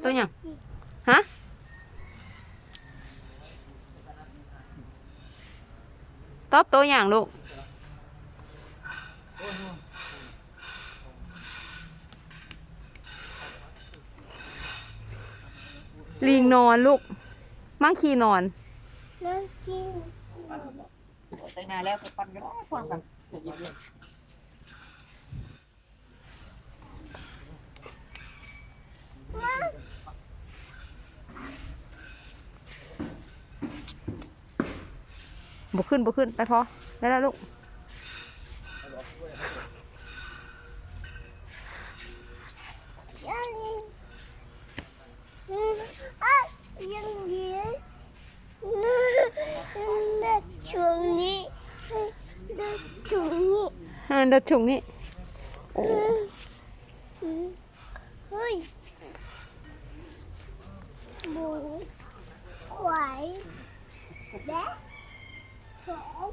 ໂຕຫຍັງ? ຮະ? ຕອບໂຕຫຍັງລູກ? ລີງນອນລູກ. ມັງຄີນອນ. ມັງຄີ. ໄປນາແລ້ວ ໄປປັ່ນກໍໄດ້ ພວກກັນ. ບໍ່ຂຶ້ນ ບໍ່ຂຶ້ນ ໄປພໍ ໄດ້ແລ້ວລູກ. ເອີ ລົດຖົງນີ້ ໂອ້ ເຮີ້ຍ ໝູ ຄວາຍ ແລະ ຂອງ